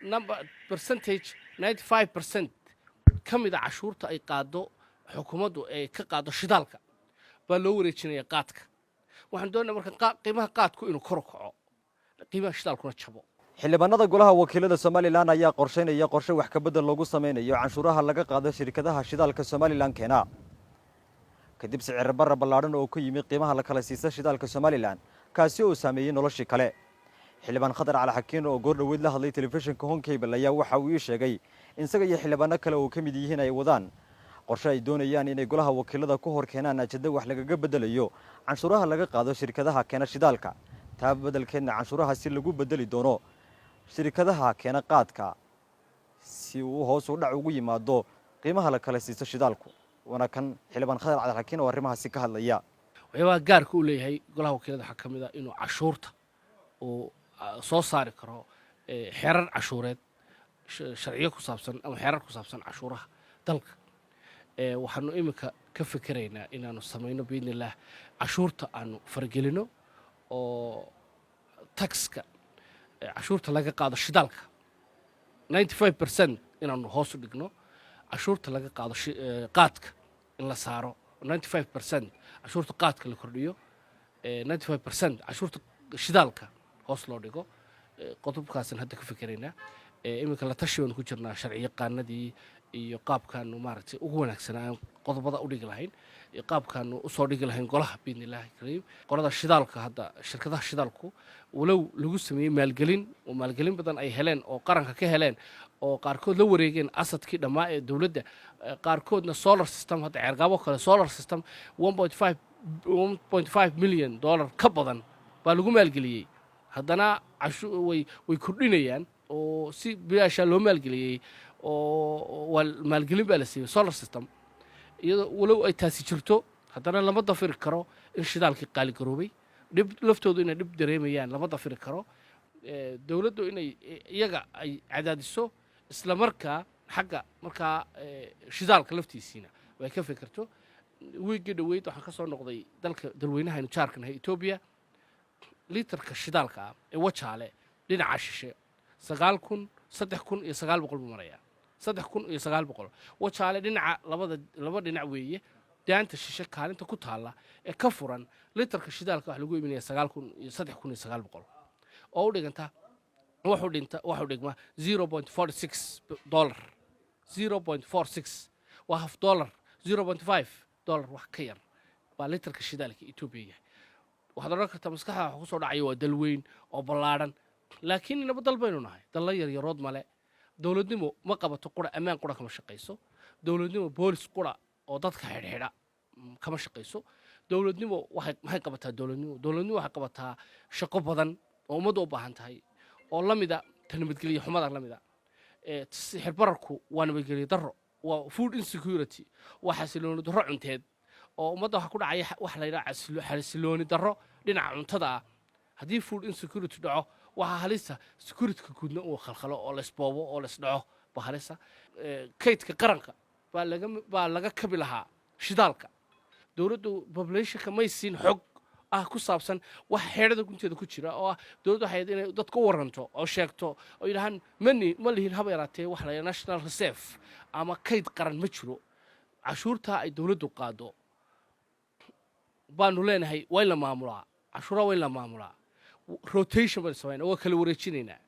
Number percentage 95% ka mid a cashuurta ay qaado xukuumaddu ay ka qaado shidaalka baa loo wareejinaya qaadka. Waxaan doonaya marka qiimaha qaadku inuu kor u kaco, qiimaha shidaalkuna jabo. Xildhibaanada golaha wakiilada Somalilan ayaa qorshaynaya qorshe wax kabedel loogu sameynayo canshuuraha laga qaado shirkadaha shidaalka Somalilan keena, kadib sicir barra ballaadhan oo ku yimi qiimaha la kala siisa shidaalka Somalilan, kaasi oo saameeyey noloshii kale. Xildhibaan Khadar Cali Xakiin oo goor dhoweyd la hadlay telefishinka Horn Cable ayaa waxa uu ii sheegay in isaga iyo xildhibaano kale oo ka mid yihiin ay wadaan qorshe ay doonayaan inay golaha wakiilada ku hor keenaan ajado wax lagaga bedelayo canshuuraha laga qaado shirkadaha keena shidaalka, taa beddelkeedna canshuurahaasi lagu bedeli doono shirkadaha keena qaadka, si uu hoos u dhac ugu yimaado qiimaha la kala siisto shidaalku. Waana kan xildhibaan Khadar Cabdixakiin oo arrimahaasi ka hadlaya. Waxyaabaha gaarka u leeyahay golaha wakiilada waxaa ka mid ah inuu cashuurta uu soo saari karo xeerar cashuureed, sharciyo ku saabsan ama xeerar ku saabsan cashuuraha dalka. Waxaanu iminka ka fikeraynaa inaanu samayno, biidni illaah, cashuurta aanu faragelino oo taxka, cashuurta laga qaado shidaalka 95% inaanu hoos u dhigno, cashuurta laga qaado qaadka in la saaro 95%, cashuurta qaadka la kordhiyo, 95% cashuurta shidaalka hoos loo dhigo. Qodobkaasaan hadda ka fikeraynaa. Iminka la tashi baanu ku jirnaa sharci yaqaanadii iyo qaabkaanu maaragtay ugu wanaagsanaa aan qodobada u dhigi lahayn iyo qaabkaanu usoo dhigi lahayn golaha, biidni illaahi kariim. Qolada shidaalka hadda, shirkadaha shidaalku, walow lagu sameeyey maalgelin oo maalgelin badan ay heleen oo qaranka ka heleen oo qaarkood la wareegeen assetkii dhammaa ee dowladda, qaarkoodna solar system, hadda Ceergaabo kale solar system $1.5 million ka badan baa lagu maalgeliyey, haddana way kordhinayaan oo si bilaashaa loo maalgeliyey oo waa maalgelin baa la siiyey solar system. Iyadoo walow ay taasi jirto, haddana lama dafiri karo in shidaalkii qaaligaroobay, dhib laftoodu inay dhib dareemayaan lama dafiri karo. Dowladdu inay iyaga ay cadaadiso, isla markaa xagga markaa shidaalka laftiisiina way ka fikirto. Wiiggii dhoweyd waxaan ka soo noqday dalka dalweynaha aynu jaarka nahay, Etoobiya. Litarka shidaalka ah ee Wajaale dhinaca shishe 9,000, 3,900 buu marayaa, 3,900. Wajaale dhinaca labada laba dhinac weeye, daanta shishe kaalinta ku taalla ee ka furan, litarka shidaalka waxa lagu iibinaya 9,000 iyo 3,900, oo u dhiganta wuxuu dhinta wuxuu dhigma $0.46, 0.46, waa half dollar, $0.5 wax ka yar baa litarka shidaalka Etoobiya yahay. Waxaad odhan kartaa maskaxda waxa kusoo dhacaya waa dal weyn oo ballaadhan, laakiin inaba dal baynu nahay, dalla yaryarood male. Dowladnimo ma qabato qura ammaan qura kama shaqayso. Dowladnimo boolis qura oo dadka xidhxidha kama shaqayso. Dowladnimo waxay maxay qabataa? Dowladnimo waxay qabataa shaqo badan oo ummadda u baahan tahay oo la mida ta nabadgelyo xumada la mida. Sixir bararku waa nabadgelyo darro, waa food insecurity, waa xasilooni darro cunteed oo ummadda waxa ku dhacaya waxa la yidhaha xasilooni darro dhinaca cuntada ah. Haddii food insecurity dhaco, waxaa halisa securityka guudna uu khalkhalo oo laisboobo oo laisdhaco baa halisa. Kaydka qaranka baa laga kabi lahaa shidaalka. Dowladdu populationka may siin xog ah ku saabsan waxa xeedhada gunteeda ku jira, oo ah dowladdu waxay inay dadka u waranto oo sheegto oo yidhahaan mani ma lihin haba yaraatee waxa la yidhaha national reserve ama kayd qaran ma jiro. Cashuurtaa ay dowladdu qaado baanu leenahay waa in la maamulaa, cashuuraa waa in la maamulaa. Rotation baynu samaynaa, waa kala wareejinaynaa.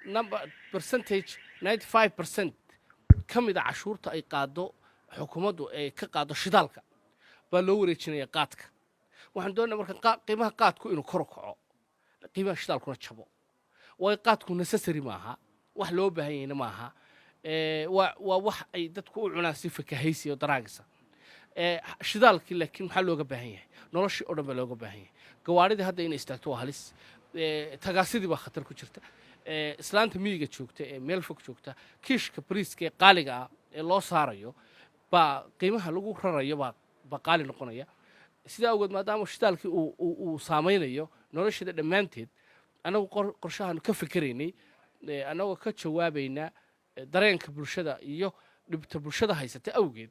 Number percentage 95% ka mid a cashuurta ay qaado xukuumaddu ay ka qaado shidaalka baa loo wareejinaya qaadka. Waxaan doonaya marka qiimaha qaadku inuu kor u kaco, qiimaha shidaalkuna jabo, waayo qaadku necessary maaha, wax loo baahan yahayna maaha. Waa wax ay dadku u cunaan si fakahaysi oo daraagisa. Shidaalkii laakiin maxaa looga baahan yahay? Noloshii oo dhan baa looga baahan yahay. Gawaadhidii hadda inay istaagto waa halis. Tagaasidii baa khatar ku jirta. Islaanta miyiga joogta ee meel fog joogta, kiishka bariiska ee qaaliga ah ee loo saarayo baa qiimaha lagu rarayo baa qaali noqonaya. Sidaa awgeed, maadaama shidaalkii uu saamaynayo nolosheeda dhammaanteed, annagu qorshahaanu ka fikeraynay, annagoo ka jawaabayna dareenka bulshada iyo dhibta bulshada haysata awgeed,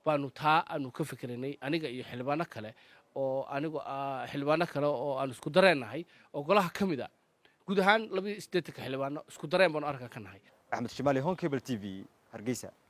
baanu taa aanu ka fikeraynay, aniga iyo xildhibaano kale oo anigu xildhibaano kale oo aanu isku dareennahay oo golaha ka mid a. Guud ahaan 82-ka xildhibaano isku dareen baanu arrinkan ka nahay. Axmed Shimaali, Horn Cable TV, Hargeysa.